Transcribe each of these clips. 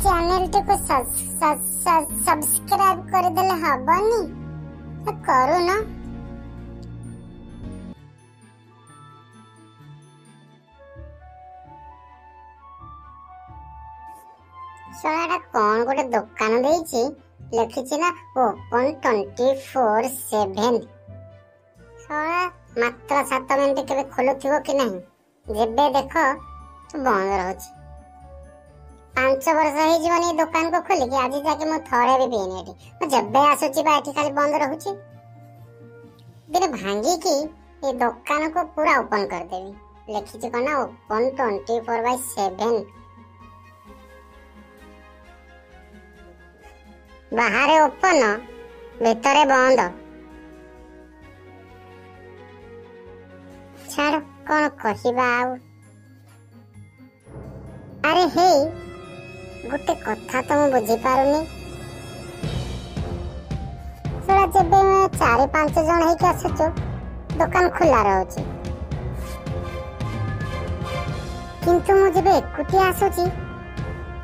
ଚ୍ୟାନେଲଟିକୁ subscribe କରିଦେଲେ ହବନି? କରୁନ। ଶଳାଟା କଣ ଗୋଟେ ଦୋକାନ ଦେଇଛି, ଲେଖିଛି ନା ଓପନ 24/7। ଶଳା ମାତ୍ର 7 ମିନିଟ୍ କେବେ ଖୋଲୁଥିବ କି ନାହିଁ, ଯେବେ ଦେଖ ବନ୍ଦ ରହୁଛି। 5 ବର୍ଷ ହେଇଯିବନି ଏ ଦୋକାନକୁ ଖୋଲିକି, ଆଜି ଯାକେ ମୁଁ ଥରେ ବି ପିଇନି ଏଠି। ମୁଁ ଯେବେ ଆସୁଛି ବା ଏଠି ଖାଲି ବନ୍ଦ ରହୁଛି। ଦିନେ ଭାଙ୍ଗିକି ଏ ଦୋକାନକୁ ପୁରା ଓପନ କରିଦେବି। ଲେଖିଛି କଣ ନା ଓପନ 24/7। ବାହାରେ ଓପନ, ଭିତରେ ବନ୍ଦ। ଛାଡ଼, କଣ କହିବା ଆଉ। ଆରେ ହେଇ, ଗୋଟେ କଥା ତ ମୁଁ ବୁଝିପାରୁନି। ଶଳା ଯେବେ 4-5 ଜଣ ହେଇକି ଆସୁଛୁ ଦୋକାନ ଖୋଲା ରହୁଛି, କିନ୍ତୁ ମୁଁ ଯେବେ ଏକୁଟିଆ ଆସୁଛି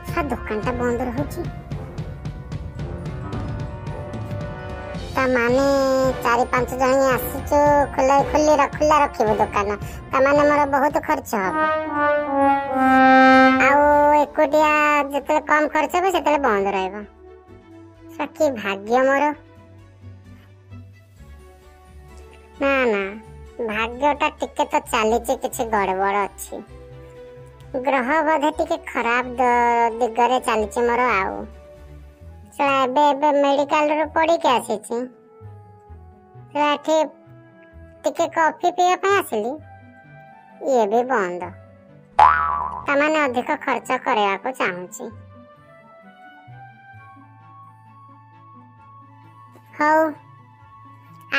ଶଳା ଦୋକାନଟା ବନ୍ଦ ରହୁଛି। ତା ମାନେ 4-5 ଜଣ ହିଁ ଆସିଛୁ, ଖୋଲା ଖୋଲି ଖୋଲା ରଖିବୁ ଦୋକାନ, ତା ମାନେ ମୋର ବହୁତ ଖର୍ଚ୍ଚ ହବ। ଆଉ ଏକୁଟିଆ ଯେତେବେଳେ କମ ଖର୍ଚ୍ଚ ହବ ସେତେବେଳେ ବନ୍ଦ ରହିବ। ଶଳା କି ଭାଗ୍ୟ ମୋର। ନା ନା, ଭାଗ୍ୟଟା ଟିକେ ତ ଚାଲିଛି, କିଛି ଗଡ଼ବଡ଼ ଅଛି। ଗ୍ରହ ବୋଧେ ଟିକେ ଖରାପ ଦିଗରେ ଚାଲିଛି ମୋର। ଆଉ ଶଳା ଏବେ ଏବେ ମେଡିକାଲରୁ ପଡ଼ିକି ଆସିଛି, ଶଳା ଏଠି ଟିକେ କଫି ପିଇବା ପାଇଁ ଆସିଲି, ଇଏ ବି ବନ୍ଦ। ତାମାନେ ଅଧିକ ଖର୍ଚ୍ଚ କରିବାକୁ ଚାହୁଁଛି। ହଉ,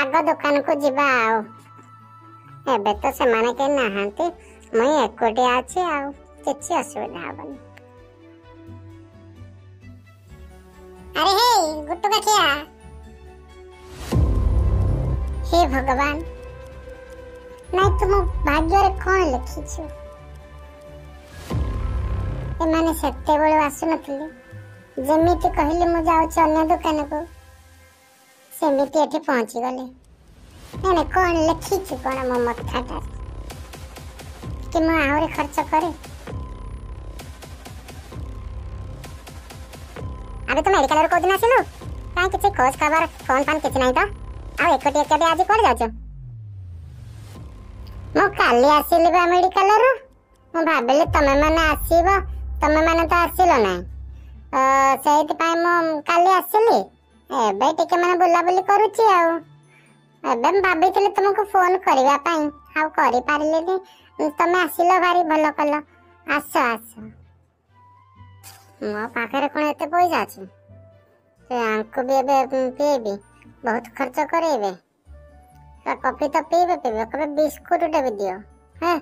ଆଗ ଦୋକାନକୁ ଯିବା। ଆଉ ଏବେ ତ ସେମାନେ କେହି ନାହାନ୍ତି, ମୁଁ ଏକୁଟିଆ ଅଛି, ଆଉ କିଛି ଅସୁବିଧା ହବନି। ଆରେ ହେଇ ଗୁଟୁକା ଖିଆ, ହେ ଭଗବାନ, ନାଇଁ ତୁ ମୋ ଭାଗ୍ୟରେ କଣ ଲେଖିଛୁ? ଏମାନେ ସେତେବେଳୁ ଆସୁନଥିଲେ, ଯେମିତି କହିଲି ମୁଁ ଯାଉଛି ଅନ୍ୟ ଦୋକାନକୁ, ସେମିତି ଏଠି ପହଞ୍ଚିଗଲେ। ନାଇଁ ନାଇଁ, କଣ ଲେଖିଛୁ କଣ ମୋ ମଥାଟାରେ କି ମୁଁ ଆହୁରି ଖର୍ଚ୍ଚ କରେ? ଆବେ ତୁ ମେଡିକାଲରୁ କୋଉଦିନ ଆସିଲୁ? କାଇଁ କିଛି ଖୋଜ ଖବର ଫୋନ ଫାନ କିଛି ନାହିଁ ତ? ଆଉ ଏକୁଟିଆ କେବେ ଆଜି କୁଆଡେ ଯାଉଛୁ? ମୁଁ କାଲି ଆସିଲି ବା ମେଡିକାଲରୁ। ମୁଁ ଭାବିଲି ତମେ ମାନେ ଆସିବ, ତମେ ମାନେ ତ ଆସିଲ ନାହିଁ, ସେଇଥିପାଇଁ ମୁଁ କାଲି ଆସିଲି। ଏବେ ଟିକେ ମାନେ ବୁଲାବୁଲି କରୁଛି। ଆଉ ଏବେ ମୁଁ ଭାବିଥିଲି ତମକୁ ଫୋନ କରିବା ପାଇଁ, ଆଉ କରିପାରିଲିନି। ତମେ ଆସିଲ ଭାରି ଭଲ କଲ। ଆସ ଆସ। ମୋ ପାଖରେ କଣ ଏତେ ପଇସା ଅଛି? ସେ ଆଙ୍କୁ ବି ଏବେ ପିଇବି, ବହୁତ ଖର୍ଚ୍ଚ କରେଇବେ। କଫି ତ ପିଇବେ ପିଇବେ, କବେ ବିସ୍କୁଟଟେ ବି ଦିଅ। ହେଁ,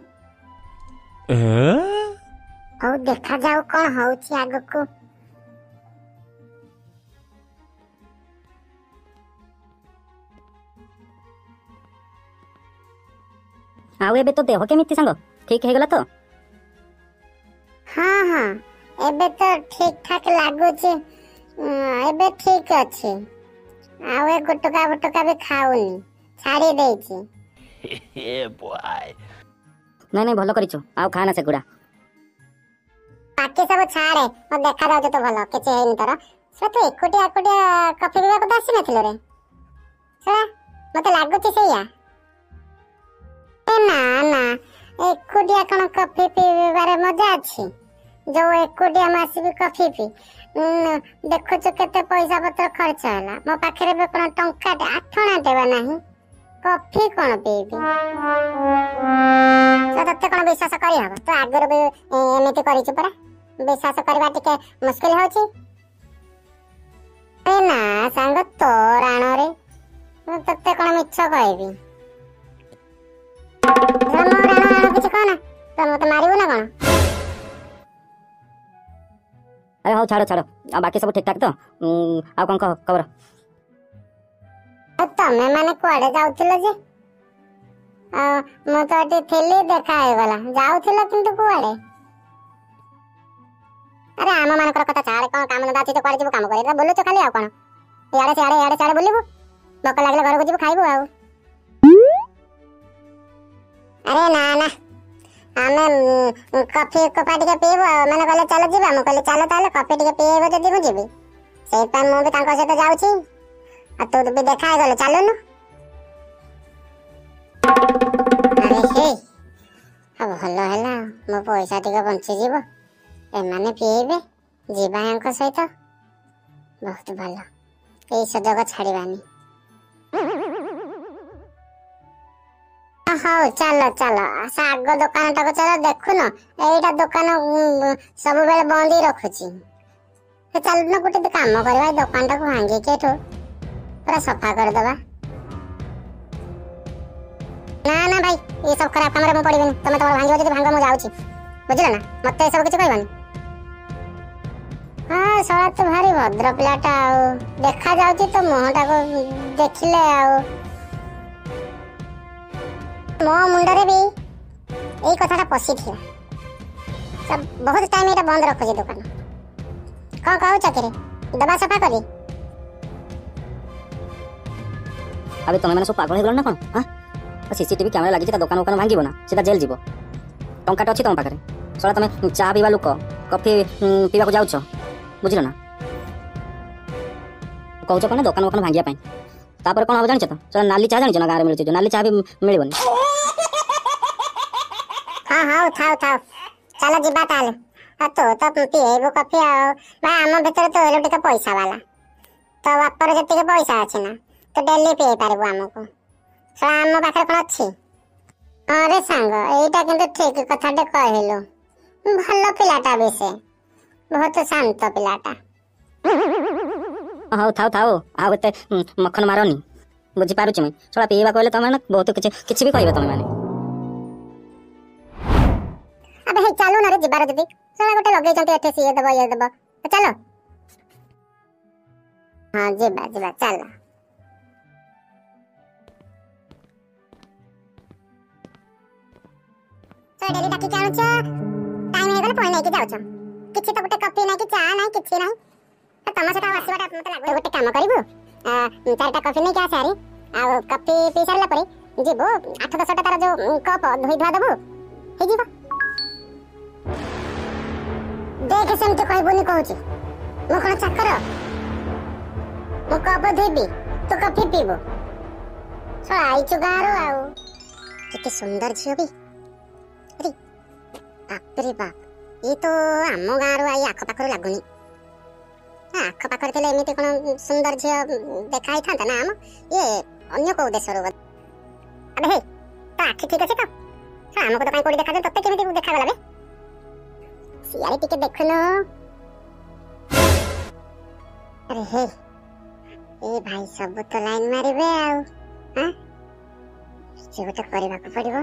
ହଉ ଦେଖାଯାଉ କଣ ହଉଛି ଆଗକୁ। ଆଉ ଏବେ ତୋ ଦେହ କେମିତି ସାଙ୍ଗ, ଠିକ ହେଇଗଲା ତ? ହଁ ହଁ, ଏବେ ତ ଠିକ ଠାକ ଲାଗୁଛି, ଏବେ ଠିକ ଅଛି। ଆଉ ଏ ଗୁଟୁକା ଫୁଟୁକା ବି ଖାଉନି, ଛାଡ଼ି ଦେଇଛି। ନାଇଁ ନାଇଁ, ଭଲ କରିଛୁ, ଆଉ ଖାନା ସେଗୁଡ଼ା। ବାକି ସବୁ ଛାଡ଼େ, ମୋ ଦେଖାଯାଉଛି ତ ଭଲ, କିଛି ହେଇନି ତୋର। ଶଳା ତୁ ଏକୁଟିଆ ଏକୁଟିଆ କଫି ପିଇବାକୁ ତ ଆସିନଥିଲୁ ରେ? ଶଳା ମତେ ଲାଗୁଛି ସେଇଆ। ଏ ନା ନା, ଏକୁଟିଆ କଣ କଫି ପିଇବାରେ ମଜା ଅଛି? ଯୋଉ ଏକୁଟିଆ ମୁଁ ଆସିବି କଫି ପିଇ, ଦେଖୁଛୁ କେତେ ପଇସା ପତ୍ର ଖର୍ଚ୍ଚ ହେଲା। ମୋ ପାଖରେ ଏବେ କଣ ଟଙ୍କାଟେ ଆଠଣାଟେ ବା ନାହିଁ, କଫି କଣ ପିଇବି? ତ ତତେ କଣ ବିଶ୍ୱାସ କରିହବ? ତୁ ଆଗରୁ ବି ଏମିତି କରିଛୁ ପରା, ବିଶ୍ୱାସ କରିବା ଟିକେ ମୁସ୍କିଲ ହଉଛି। ଏ ନା ସାଙ୍ଗ, ତୋ ରାଣରେ ମୁଁ ତତେ କଣ ମିଛ କହିବି? ମୋ ରାଣ ରାଣ କିଛି କହନା, ତ ମତେ ମାରିବୁ ନା କଣ? ଆରେ ହଉ ଛାଡ଼ ଛାଡ଼, ଆଉ ବାକି ସବୁ ଠିକ ଠାକ ତ? ଆଉ କଣ କହ ଖବର? ଆଉ ତମେ ମାନେ କୁଆଡେ ଯାଉଥିଲ ଯେ? ଆଉ ମୁଁ ତ ଏଠି ଥିଲି, ଦେଖା ହେଇଗଲା। ଯାଉଥିଲ କିନ୍ତୁ କୁଆଡେ? ଆରେ ଆମ ମାନଙ୍କର କଥା ଛାଡେ, କଣ କାମ ଧନ୍ଦା ଅଛି ତ କୁଆଡେ ଯିବୁ କାମ କରିବା, ବୁଲୁଛୁ ଖାଲି ଆଉ କଣ, ଇଆଡେ ସିଆଡେ ଇଆଡେ ସିଆଡେ ବୁଲିବୁ, ଭୋକ ଲାଗିଲେ ଘରକୁ ଯିବୁ ଖାଇବୁ ଆଉ। ଆରେ ନା ନା, ଆମେ କଫି କପା ଟିକେ ପିଇବୁ ଆଉ। ମାନେ କହିଲେ ଚାଲ ଯିବା, ମୁଁ କହିଲି ଚାଲ ତାହେଲେ, କଫି ଟିକେ ପିଇବ ଯଦି ମୁଁ ଯିବି, ସେଇଥିପାଇଁ ମୁଁ ବି ତାଙ୍କ ସହିତ ଯାଉଛି। ଆଉ ତୁ ବି ଦେଖା ହେଇଗଲୁ, ଚାଲୁନୁ। ଆରେ ହେଇ, ଆଉ ଭଲ ହେଲା, ମୋ ପଇସା ଟିକେ ବଞ୍ଚିଯିବ, ଏମାନେ ପିଇବେ, ଯିବା ୟାଙ୍କ ସହିତ, ବହୁତ ଭଲ, ଏଇ ସୁଯୋଗ ଛାଡ଼ିବାନି। ହଉ ଚାଲ ଚାଲ, ସେ ଆଗ ଦୋକାନଟାକୁ ଚାଲ। ଦେଖୁନ ଏଇଟା ଦୋକାନ ସବୁବେଳେ ବନ୍ଦ ହିଁ ରଖୁଛି। ଚାଲୁନ ଗୋଟେ କାମ କରିବା, ଏ ଦୋକାନଟାକୁ ଭାଙ୍ଗିକି ଏଠୁ ପୁରା ସଫା କରିଦେବା। ନା ନା ଭାଇ, ଏସବୁ ଖରାପ କାମରେ ମୁଁ ପଡ଼ିବିନି। ତମେ ତମର ଭାଙ୍ଗିବ ଯଦି ଭାଙ୍ଗ, ମୁଁ ଯାଉଛି, ବୁଝିଲ ନା? ମତେ ଏସବୁ କିଛି କହିବନି। ହଁ ଶଳା, ତୁ ଭାରି ଭଦ୍ର ପିଲାଟା ଆଉ ଦେଖାଯାଉଛି ତୋ ମୁହଁଟାକୁ ଦେଖିଲେ। ଆଉ ମୋ ମୁଣ୍ଡରେ ବି ଏଇ କଥାଟା ପଶିଥିଲା, ବହୁତ ଟାଇମ୍ ଏଇଟା ବନ୍ଦ ରଖୁଛି ଦୋକାନ। କଣ କହୁଛ କିରେ, ଦବା ସଫା କରି? ଆବେ ତମେ ମାନେ ସବୁ ପାଗଳ ହେଇଗଲ ନା କଣ? ହଁ, ସିସିଟିଭି କ୍ୟାମେରା ଲାଗିଛି, ତା ଦୋକାନ ଫୋକାନ ଭାଙ୍ଗିବ ନା ସିଧା ଜେଲ୍ ଯିବ। ଟଙ୍କାଟା ଅଛି ତମ ପାଖରେ? ଶଳା ତମେ ଚା ପିଇବା ଲୋକ, କଫି ପିଇବାକୁ ଯାଉଛ, ବୁଝିଲ ନା? କହୁଛ କଣ ଦୋକାନ ଫୋକାନ ଭାଙ୍ଗିବା ପାଇଁ, ତାପରେ କଣ ହବ ଜାଣିଛ ତ? ଶଳା ନାଲି ଚା ଜାଣିଛ ନା ଗାଁରେ ମିଳୁଛି, ନାଲି ଚା ବି ମିଳିବନି। ହଁ ହଉ ଥାଉ ଥାଉ, ଚାଲ ଯିବା ତାହେଲେ। ଆଉ ତୁ ତ ପିଇବୁ କଫି, ଆଉ ଭାଇ ଆମ ଭିତରେ ତୁ ହେଲୁ ଟିକେ ପଇସା ବାଲା, ତୋ ବାପର ଯେତିକି ପଇସା ଅଛି ନା ତୁ ଡେଲି ପିଇ ପାରିବୁ ଆମକୁ। ଶଳା ଆମ ପାଖରେ କଣ ଅଛି? ହଁ ରେ ସାଙ୍ଗ, ଏଇଟା କିନ୍ତୁ ଠିକ କଥାଟେ କହିଲୁ। ଭଲ ପିଲାଟା ବି ସେ, ବହୁତ ଶାନ୍ତ ପିଲାଟା। ହଉ ଥାଉ ଥାଉ, ଆଉ ଏତେ ମଖନ ମାରନି, ବୁଝିପାରୁଛି ମୁଁ। ଶଳା ପିଇବା କହିଲେ ତମେ ବହୁତ କିଛି କିଛି ବି କହିବ ତମେ ମାନେ। ଆବେ ହେଇ ଚାଲୁ ନା ରେ, ଯିବାର ଯଦି ଶଳା ଗୋଟେ ଲଗେଇଛନ୍ତି ଏଠି, ସିଏ ଦେବ ଇଏ ଦେବ, ଚାଲ। ହଁ ଯିବା ଯିବା ଚାଲ। ଡେଲି ଡାକିକି ଆଣୁଛ, ଟାଇମ୍ ହେଇଗଲେ ପୁଣି ନେଇକି ଯାଉଛ, କିଛି ତ ଗୋଟେ କଫି ନାହିଁ କି ଚା ନାହିଁ, କିଛି ନାହିଁ। ତମ ସହିତ ଆଉ ଆସିବାଟା ମତେ ଲାଗୁନି। ଗୋଟେ କାମ କରିବୁ, 4ଟା କଫି ନେଇକି ଆସେ ହାରି, ଆଉ କଫି ପିଇ ସାରିଲା ପରେ ଯିବୁ 8 10ଟା ତାର ଯୋଉ କପ୍ ଧୋଇ ଧୁଆ ଦବୁ, ହେଇଯିବ। ଦେଖେ ସେମିତି କହିବୁନି କହୁଛି, ମୁଁ କଣ ଚାକର? ମୁଁ କପ୍ ଧୋଇବି, ତୁ କଫି ପିଇବୁ? ଶଳା ଆଇଛୁ ଗାଁରୁ ଆଉ। କେତେ ସୁନ୍ଦର ଝିଅ ବି, ଆରେ ବାପରେ ବାପ, ଇଏ ତ ଆମ ଗାଁରୁ, I ଆଖପାଖରୁ ଲାଗୁନି। ଆଖପାଖରେ ଥିଲେ ଏମିତି କଣ ସୁନ୍ଦର ଝିଅ ଦେଖା ହେଇଥାନ୍ତା ନା? ଆମ ଇଏ ଅନ୍ୟ କୋଉ ଦେଶରୁ। ଆବେ ହେଇ, ତୋ ଆଖି ଠିକ ଅଛି ତ? ଆମକୁ ତ କାଇଁ କୋଉଠି ଦେଖାଯାଉ, ତତେ କେମିତି ଦେଖାଗଲା ବେ? ସିଆଡ଼େ ଟିକେ ଦେଖୁନୁ। ଆରେ ହେ ଏ ଭାଇ, ସବୁ ତ ଲାଇନ ମାରିବେ ଆଉ। ହଁ, କିଛି ଗୋଟେ କରିବାକୁ ପଡିବ।